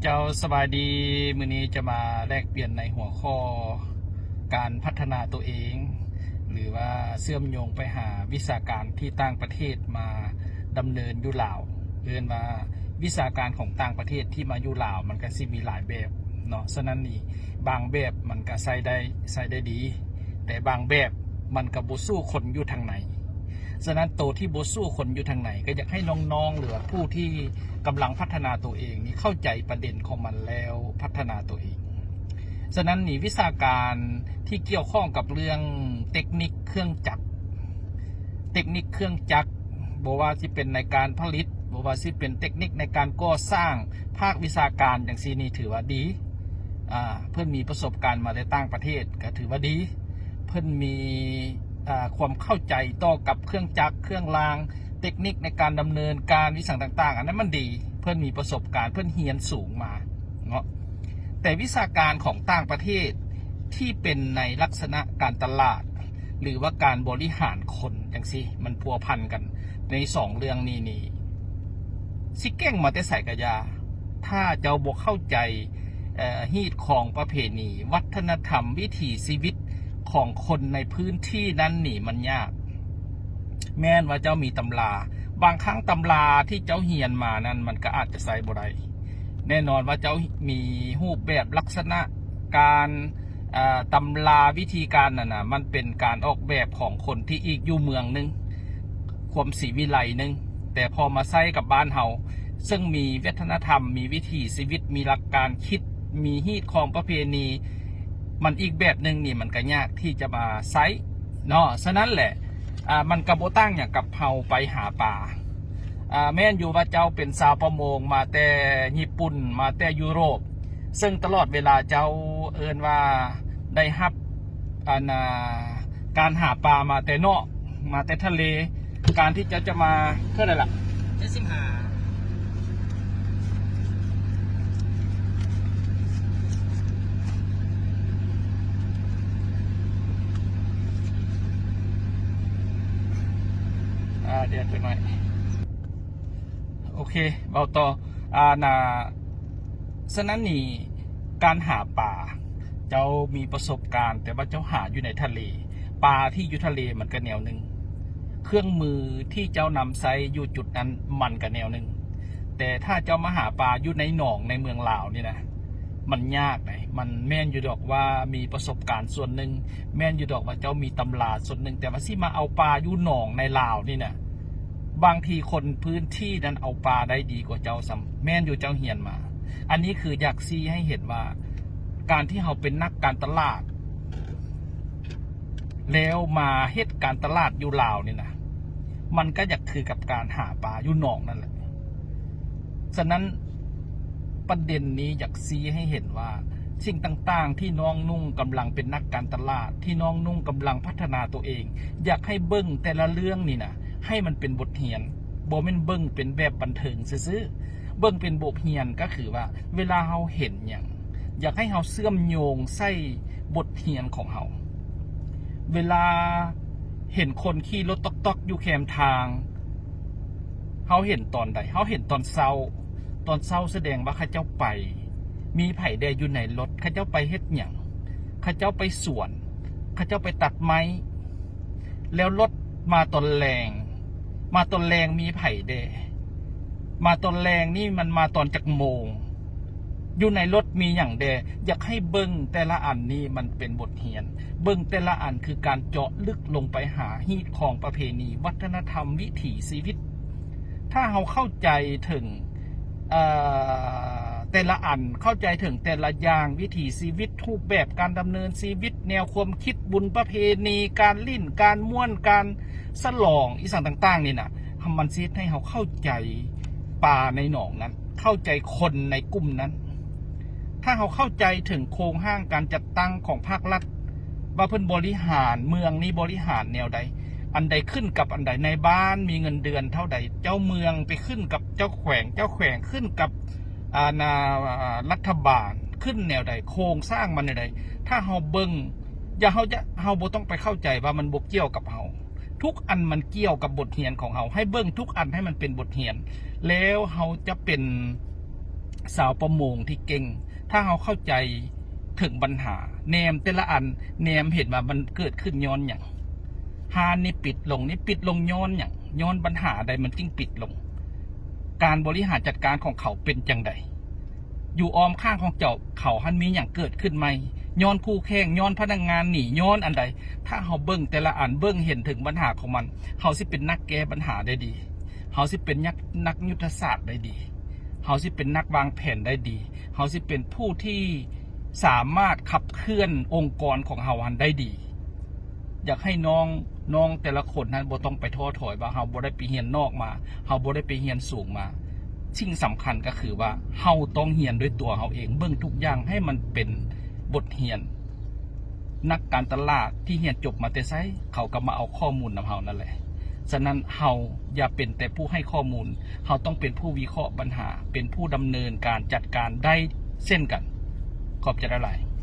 ເຈົ້າ ສະບາຍດີ. ມື້ນີ້ຈະມາແລກປ່ຽນໃນຫົວຂໍ້ການພັດທະນາຕົວເອງ ຫຼືວ່າເຊື່ອມໂຍງໄປຫາວິຊາການທີ່ຕ່າງປະເທດມາດຳເນີນຢູ່ລາວ. ເອີ້ນວ່າວິຊາການຂອງຕ່າງປະເທດທີ່ມາຢູ່ລາວ ມັນກະຊິມີຫຼາຍແບບເນາະ. ສະນັ້ນນີ້ ບາງແບບມັນກະໃຊ້ໄດ້ ໃຊ້ໄດ້ດີ, ແຕ່ບາງແບບມັນກະບໍ່ສູ້ຄົນຢູ່ທາງໃນ. ສະນັ້ນໂຕທີ່ບໍ່ສູ້ຄົນຢູ່ທາງໃນ ກໍຢາກໃຫ້ນ້ອງໆ ຫຼືວ່າຜູ້ທີ່ກຳລັງພັດທະນາຕົວເອງນີ້ເຂົ້າໃຈປະເດັນຂອງມັນແລ້ວພັດທະນາຕົວເອງ. ສະນັ້ນນີ້ ວິຊາການທີ່ກ່ຽວຂ້ອງກັບເລື່ອງເຕັກນິກເຄື່ອງຈັກ ເຕັກນິກເຄື່ອງຈັກ ບໍ່ວ່າຊິເປັນໃນການຜະລິດ, ບໍ່ວ່າຊິເປັນເຕັກນິກໃນການກໍ່ສ້າງ, ພາກວິຊາການຈັ່ງຊີ້ນີ້ຖືວ່າດີ. ອາ ເພິ່ນມີປະສົບການມາແຕ່ຕ່າງປະເທດ ກໍຖືວ່າດີ. ເພິ່ນມີ ອາ ຄວາມເຂົ້າໃຈຕໍ່ກັບເຄື່ອງຈັກເຄື່ອງລາງ, ເຕັກນິກໃນການດຳເນີນການ ອີ່ຫຍັງຕ່າງໆ ອັນນັ້ນມັນດີ. ເພິ່ນມີປະສົບການ, ເພິ່ນຮຽນສູງມາເນາະ. ແຕ່ວິຊາການຂອງຕ່າງປະເທດທີ່ເປັນໃນລັກສະນະການຕະຫຼາດ ຫຼືວ່າການບໍລິຫານຄົນຈັ່ງຊີ້ ມັນພົວພັນກັນໃນສອງເລື່ອງນີ້ນີ້ ຊິເກັ່ງມາແຕ່ໃສກະຢ່າ, ຖ້າເຈົ້າບໍ່ເຂົ້າໃຈ ເອີ ຮີດຄອງປະເພນີ ວັດທະນະທຳ ວິຖີຊີວິດຂອງຄົນໃນພື້ນທີ່ນັ້ນນີ້ ມັນຍາກ. ແມ່ນວ່າເຈົ້າມີຕຳລາ, ບາງຄັ້ງຕຳລາທີ່ເຈົ້າຮຽນມານັ້ນ ມັນກະອາດຈະໃຊ້ບໍ່ໄດ້. ແນ່ນອນວ່າເຈົ້າມີຮູບແບບລັກສະນະການ ເອີ ຕຳລາວິທີການນັ້ນນະ ມັນເປັນການອອກແບບຂອງຄົນທີ່ອີກຢູ່ເມືອງໜຶ່ງ, ຄວາມສີວິໄລໜຶ່ງ. ແຕ່ພໍມາໃຊ້ກັບບ້ານເຮົາ ເຊິ່ງມີວັດທະນະທຳ, ມີວິຖີຊີວິດ, ມີຫຼັກການຄິດ, ມີຮີດຄອງປະເພນີ ມັນອີກແບບໜຶ່ງນີ້ ມັນກະຍາກທີ່ຈະມາໃຊ້ເນາະ. ສະນັ້ນແຫຼະ ອາ ມັນກະບໍ່ຕ່າງຫຍັງກັບເຮົາໄປຫາປາ. ອາ ແມ່ນຢູ່ວ່າເຈົ້າເປັນຊາວປະມົງມາແຕ່ຍີ່ປຸ່ນ, ມາແຕ່ຢູໂຣບ, ເຊິ່ງຕະຫຼອດເວລາເຈົ້າ ເອີ້ນວ່າໄດ້ຮັບ ອັນ ອາ ການຫາປາມາແຕ່ນອກ, ມາແຕ່ທະເລ, ການທີ່ເຈົ້າຈະມາ ເທົ່າໃດລະ? ເຈັດສິບຫ້າ. ອາ ດຽວຈັກໜ້ອຍ. ໂອເຄ ເວົ້າຕໍ່. ອາ ນາ ສະນັ້ນນີ້ ການຫາປາ ເຈົ້າມີປະສົບການ ແຕ່ວ່າເຈົ້າຫາຢູ່ໃນທະເລ, ປາທີ່ຢູ່ທະເລມັນກະແນວໜຶ່ງ, ເຄື່ອງມືທີ່ເຈົ້ານຳໃຊ້ຢູ່ຈຸດນັ້ນມັນກະແນວໜຶ່ງ. ແຕ່ຖ້າເຈົ້າມາຫາປາຢູ່ໃນໜອງໃນເມືອງລາວນີ້ນະ ມັນຍາກໃດ໋. ມັນແມ່ນຢູ່ດອກວ່າມີປະສົບການສ່ວນໜຶ່ງ, ແມ່ນຢູ່ດອກວ່າເຈົ້າມີຕຳລາສ່ວນໜຶ່ງ, ແຕ່ວ່າຊິມາເອົາປາຢູ່ໜອງໃນລາວນີ້ນະ ບາງທີຄົນພື້ນທີ່ນັ້ນເອົາປາໄດ້ດີກວ່າເຈົ້າຊ້ຳ. ແມ່ນຢູ່ເຈົ້າຮຽນມາ. ອັນນີ້ຄືຢາກຊີ້ໃຫ້ເຫັນວ່າ ການທີ່ເຮົາເປັນນັກການຕະຫຼາດ ແລ້ວມາເຮັດການຕະຫຼາດຢູ່ລາວນີ້ນະ ມັນກະຢາກຄືກັບການຫາປາຢູ່ໜອງນັ້ນແຫຼະ. ສະນັ້ນ ປະເດັນນີ້ຢາກຊີ້ໃຫ້ເຫັນວ່າ ສິ່ງຕ່າງໆທີ່ນ້ອງນຸ່ງກຳລັງເປັນນັກການຕະຫຼາດ, ທີ່ນ້ອງນຸ່ງກຳລັງພັດທະນາຕົວເອງ, ຢາກໃຫ້ເບິ່ງແຕ່ລະເລື່ອງນີ້ນະ ໃຫ້ມັນເປັນບົດຮຽນ, ບໍ່ແມ່ນເບິ່ງເປັນແບບບັນເທີງຊື່ໆ. ເບິ່ງເປັນບົດຮຽນກໍຄືວ່າ ເວລາເຮົາເຫັນຫຍັງ ຢາກໃຫ້ເຮົາເຊື່ອມໂຍງໃສ່ບົດຮຽນຂອງເຮົາ. ເວລາເຫັນຄົນຂີ່ລົດຕ໋ອກໆຢູ່ແຄມທາງ ເຮົາເຫັນຕອນໃດ? ເຮົາເຫັນຕອນເຊົ້າ. ຕອນເຊົ້າສະແດງວ່າເຂົາເຈົ້າໄປ, ມີໃຜແດ່ຢູ່ໃນລົດ? ເຂົາເຈົ້າໄປເຮັດຫຍັງ? ເຂົາເຈົ້າໄປສວນ, ເຂົາເຈົ້າໄປຕັດໄມ້. ແລ້ວລົດມາຕອນແລງ, ມາຕອນແລງມີໃຜແດ່? ມາຕອນແລງນີ້ມັນມາຕອນຈັກໂມງ? ຢູ່ໃນລົດມີຫຍັງແດ່? ຢາກໃຫ້ເບິ່ງແຕ່ລະອັນນີ້ມັນເປັນບົດຮຽນ, ເບິ່ງແຕ່ລະອັນຄືການເຈາະລຶກລົງໄປຫາຮີດຄອງປະເພນີ ວັດທະນະທຳ ວິຖີຊີວິດ. ຖ້າເຮົາເຂົ້າໃຈເຖິງ ເອີ ແຕ່ລະອັນ, ເຂົ້າໃຈເຖິງແຕ່ລະຢ່າງ, ວິຖີຊີວິດ, ຮູບແບບການດຳເນີນຊີວິດ, ແນວຄວາມຄິດ, ບຸນປະເພນີ, ການຫຼິ້ນ, ການມ່ວນ, ການສະຫຼອງ, ອີ່ຫຍັງຕ່າງໆນີ້ນະ, ມັນຊິເຮັດໃຫ້ເຮົາເຂົ້າໃຈປາໃນໜອງນັ້ນ, ເຂົ້າໃຈຄົນໃນກຸ່ມນັ້ນ. ຖ້າເຮົາເຂົ້າໃຈເຖິງໂຄງຮ່າງການຈັດຕັ້ງຂອງພາກລັດ ວ່າເພິ່ນບໍລິຫານເມືອງນີ້ບໍລິຫານແນວໃດ, ອັນໃດຂຶ້ນກັບອັນໃດ, ນາຍບ້ານມີເງິນເດືອນເທົ່າໃດ, ເຈົ້າເມືອງໄປຂຶ້ນກັບເຈົ້າແຂວງ, ເຈົ້າແຂວງຂຶ້ນກັບ ອາ ນາ ລັດຖະບານ, ຂຶ້ນແນວໃດ, ໂຄງສ້າງມັນແນວໃດ. ຖ້າເຮົາເບິ່ງ, ຢ່າ ເຮົາຈະ, ເຮົາບໍ່ຕ້ອງໄປເຂົ້າໃຈວ່າມັນບໍ່ກ່ຽວກັບເຮົາ. ທຸກອັນມັນກ່ຽວກັບບົດຮຽນຂອງເຮົາ. ໃຫ້ເບິ່ງທຸກອັນໃຫ້ມັນເປັນບົດຮຽນ, ແລ້ວເຮົາຈະເປັນ ຊາວປະມົງທີ່ເກັ່ງ ຖ້າເຮົາເຂົ້າໃຈເຖິງບັນຫາ ແນມແຕ່ລະອັນ ແນມເຫັນວ່າມັນເກີດຂຶ້ນຍ້ອນຫຍັງ? ຮ້ານນີ້ປິດລົງ ນີ້ປິດລົງຍ້ອນຫຍັງ? ຍ້ອນບັນຫາໃດມັນຈຶ່ງປິດລົງ? ການບໍລິຫານຈັດການຂອງເຂົາເປັນຈັ່ງໃດ? ຢູ່ອ້ອມຂ້າງຂອງເຈົ້າເຂົາຫັ້ນມີຫຍັງເກີດຂຶ້ນໃໝ່? ຍ້ອນຄູ່ແຂ່ງ? ຍ້ອນພະນັກງານໜີ? ຍ້ອນອັນໃດ? ຖ້າເຮົາເບິ່ງແຕ່ລະອັນ ເບິ່ງເຫັນເຖິງບັນຫາຂອງມັນ ເຮົາຊິເປັນນັກແກ້ບັນຫາໄດ້ດີ ເຮົາຊິເປັນນັກ ນັກຍຸດທະສາດໄດ້ດີ ເຮົາຊິເປັນນັກວາງແຜນໄດ້ດີ ເຮົາຊິເປັນຜູ້ທີ່ສາມາດຂັບເຄື່ອນອົງກອນຂອງເຮົາຫັ້ນໄດ້ດີ. ຢາກໃຫ້ນ້ອງ ນ້ອງແຕ່ລະຄົນຫັ້ນບໍ່ຕ້ອງໄປທໍ້ຖອຍວ່າເຮົາບໍ່ໄດ້ໄປຮຽນນອກມາ ເຮົາບໍ່ໄດ້ໄປຮຽນສູງມາ. ສິ່ງສຳຄັນກໍຄືວ່າເຮົາຕ້ອງຮຽນດ້ວຍຕົວເຮົາເອງ ເບິ່ງທຸກຢ່າງໃຫ້ມັນເປັນບົດຮຽນ. ນັກການຕະຫຼາດທີ່ຮຽນຈົບມາແຕ່ໃສ ເຂົາກໍມາເອົາຂໍ້ມູນນຳເຮົານັ້ນແຫຼະ. ສະນັ້ນເຮົາຢ່າເປັນແຕ່ຜູ້ໃຫ້ຂໍ້ມູນ ເຮົາຕ້ອງເປັນຜູ້ວິເຄາະບັນຫາ ເປັນຜູ້ດຳເນີນການຈັດການໄດ້ເຊັ່ນກັນ. ຂອບໃຈຫຼາຍໆ.